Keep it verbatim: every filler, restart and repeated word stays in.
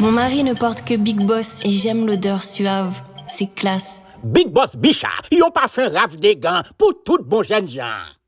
Mon mari ne porte que Big Boss et j'aime l'odeur suave. C'est classe. Big Boss Bicha, yon pafen rafdegan pou tout bon jènjan.